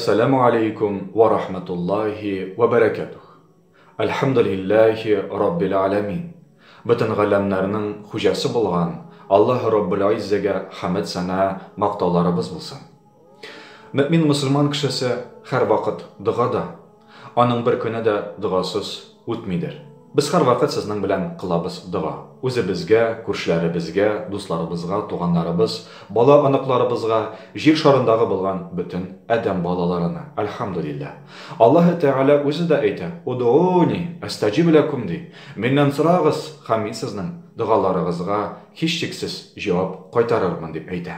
Әссәламү алейкум вә рахматуллаһи вә бәрәкәтүһ. Әлхәмдүлилләһи Раббил галәмин. Бөтен галәмнәрнең хуҗасы булган Аллаһ Раббул Гыйззәгә хәмед-сәна, мактауларыбыз булсын. Мөэмин мөселман кешесе һәрвакыт догада. Аның бер көне дә догасыз үтмидер. Без һәрвакыт сезнең белән кылабыз дога. Үзебезгә, күршеләребезгә, дусларыбызга, туганнарыбыз, бала-оныкларыбызга, җир шарындагы булган бөтен адәм балаларына. Әлхәмдүлилләһ. Аллаһы Тәгалә үзе дә әйтә, Удууни әстәҗиб ләкүм ди. Миннән сорагыз, һәм мин сезнең догаларыгызга һичшиксез җавап кайтарырмын, дип әйтә.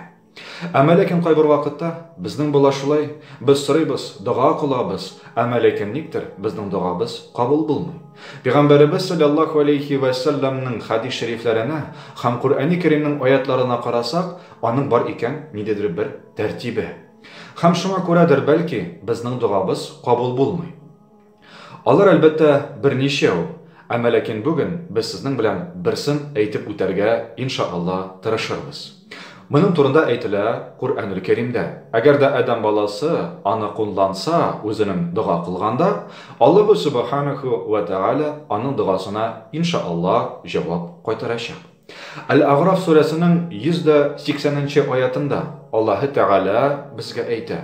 Әмма ләкин кайбер вакытта безнең була шулай, без сорыйбыз, дога кылабыз, әмма ләкин никтер безнең догабыз кабул булмый. Пәйгамбәребез салләллаһу алейһи вә сәлләмнең хәдис шәрифләренә һәм Коръәни Кәримнең аятларына карасак, аның бар икән ниндидер бер тәртибе. Һәм шуңа күрәдер бәлки, безнең догабыз кабул булмый. Алар, әлбәттә, берничәү, әмма ләкин бүген без сезнең белән берсен әйтеп үтәргә, инша Алла, тырышырбыз. Моның турында әйтелә Коръәнел Кәримдә. Әгәр дә адәм баласы аны кунланса, үзенең дога кылганда, Аллаһу Сүбхәнәһү вә Тәгалә аның догасына, инша Алла, җавап кайтарачак. Әл-Әгъраф сүрәсенең 180 нче аятында Аллаһы Тәгалә безгә әйтә,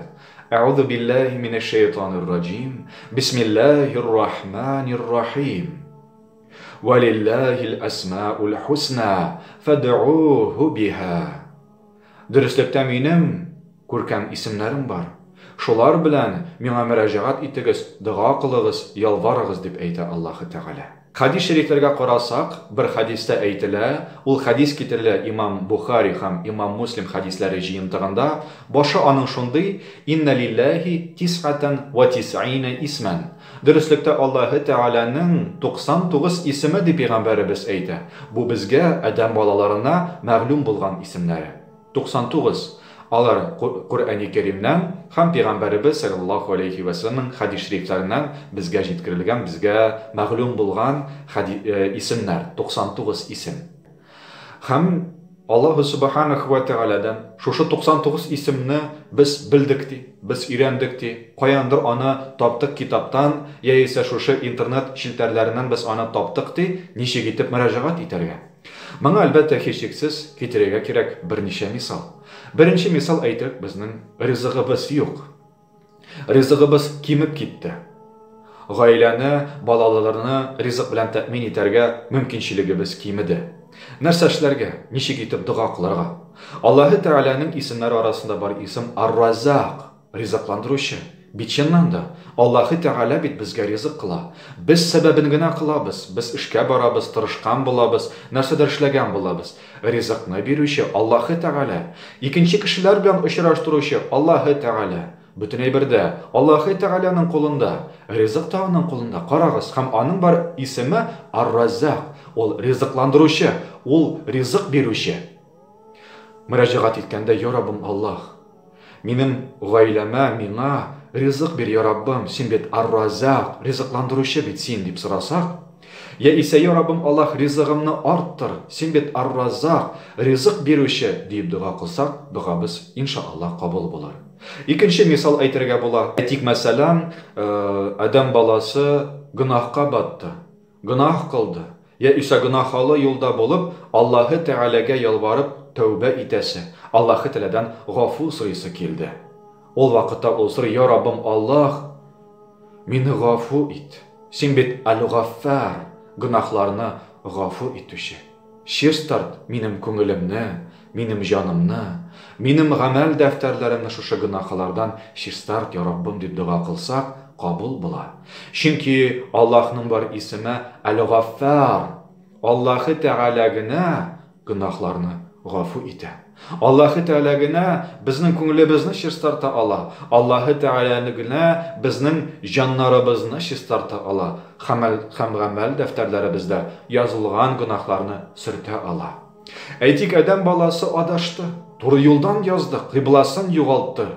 Әгъузу биллаһи минәш-шәйтанир раҗим, бисмиллаһир рахманир рахим. Вәлиллаһил әсмаул хусна фәдъуһу биһа. Дөреслектә минем күркәм исемнәрем бар. Шулар белән миңа мөрәҗәгать итегез, дога кылыгыз, ялварыгыз, дип әйтә Аллаһы Тәгалә. Хәдис шәрифләргә карасак, бер хәдистә әйтелә, ул хәдис китерелә имам Бухари һәм имам Муслим хәдисләре җыентыгында, башы аның шундый, Иннә лилләһи тисгатән вә тисгыйнә исмән. Дөреслектә Аллаһы Тәгаләнең 99 исеме дип пәйгамбәребез әйтә. Бу безгә, адәм балаларына, мәгълүм булган исемнәре. 99. Алар Коръәни Кәримнән һәм Пәйгамбәребез салләллаһу галәйһи вә сәлләмнең хәдис шәрифләреннән безгә җиткерелгән, безгә мәгълүм булган хәди исемнәр, 99 исем. Һәм Аллаһу сүбхәнәһү вә Тәгаләдән шушы 99 исемне без белдек ди, без өйрәндек ди, каяндыр аны таптык китаптан, яисә шушы интернет челтәрләреннән без аны таптык ди, ничек итеп мөрәҗәгать итәргә? Моңа, әлбәттә, һичшиксез китерергә кирәк берничә мисал. Беренче мисал әйтик, безнең ризыгыбыз юк. Ризыгыбыз кимеп китте. Гаиләне, балаларны ризык белән тәэмин итәргә мөмкинчелегебез кимеде. Нәрсә эшләргә? Ничек итеп дога кылырга? Аллаһы Тәгаләнең исемнәре арасында бар исем Ар-Раззак. Ризыкландыручы. Бит чыннан да, Аллаһы Тәгалә бит безгә ризык кыла. Без сәбәбен генә кылабыз, без эшкә барабыз, тырышкан булабыз, нәрсәдер эшләгән булабыз. Ризыкны бирүче, Аллаһы Тәгалә. Икенче кешеләр белән очраштыручы, Аллаһы Тәгалә. Бөтен әйбер дә Аллаһы Тәгаләнең кулында. Ризык та аның кулында. Карагыз, һәм аның бар исеме Ар-Раззак. Ул ризыкландыручы, ул ризык бирүче. Мөрәҗәгать иткәндә, Я Раббым Аллаһ! Минем гаиләмә, миңа ризык бир, я Раббым, син бит Ар-Раззак, ризыкландыручы бит син, дип сорасак, яисә, Я Раббым Аллаһ, ризыгымны арттыр, син бит Ар-Раззак, ризык бирүче, диеп дога кылсак, догабыз, инша Аллаһ, кабул булыр. Икенче мисал әйтергә була. Әйтик, мәсәлән, адәм баласы гөнаһка батты. Гөнаһ кылды, яисә гөнаһалы юлда булып, Аллаһы Тәгаләгә ялварып тәүбә итәсе, Аллаһы Тәгаләдән гафу сорыйсы килде. Ул вакытта ул сорый, Я Раббым Аллаһ, мине гафу ит. Син бит Әл-Гаффар, гөнаһларны гафу итүче. Чистарт минем күңелемне, минем җанымны, минем гамәл дәфтәрләремне шушы гөнаһлардан чистарт, я Раббым, дип дога кылсак, кабул була. Чөнки Аллаһның бар исеме Әл-Гаффар. Аллаһы Тәгалә генә гөнаһларны гафу итә. Аллаһы Тәгалә генә безнең күңелебезне чистарта ала. Аллаһы Тәгалә генә безнең җаннарыбызны чистарта ала һәм һәм гамәл дәфтәрләребездә язылган гөнаһларны сөртә ала. Әйтик, адәм баласы адашты, туры юлдан язды, кыйбласын югалтты.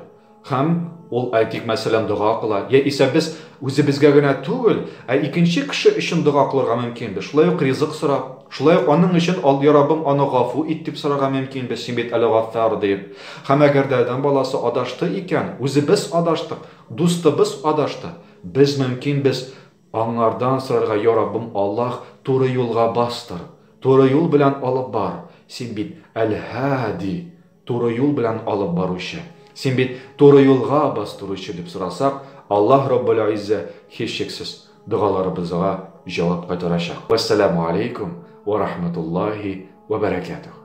Һәм ул, әйтик, мәсәлән, дога кыла, яисә без үзебезгә генә түгел, ә икенче кеше өчен дога кылырга мөмкинбез. Шулай ук ризык сорап, Шулай ук аның өчен, Я Раббым, аны гафу ит дип сорарга мөмкинбез, син бит Әл-Гаффар дип. Һәм әгәр дә адәм баласы адашты икән, үзебез адаштык, дустыбыз адашты, без мөмкинбез аңардан сорарга, Я Раббым Аллаһ, туры юлга бастыр, туры юл белән алып бар, син бит Әл-Һади, туры юл белән алып баручы, син бит туры юлга бастыручы дип сорасак, Аллаһ Раббул Гыйззә һичшиксез догаларыбызга җавап кайтарачак. Вәссәламү алейкум вә рахматуллаһи вә бәрәкәтүһ.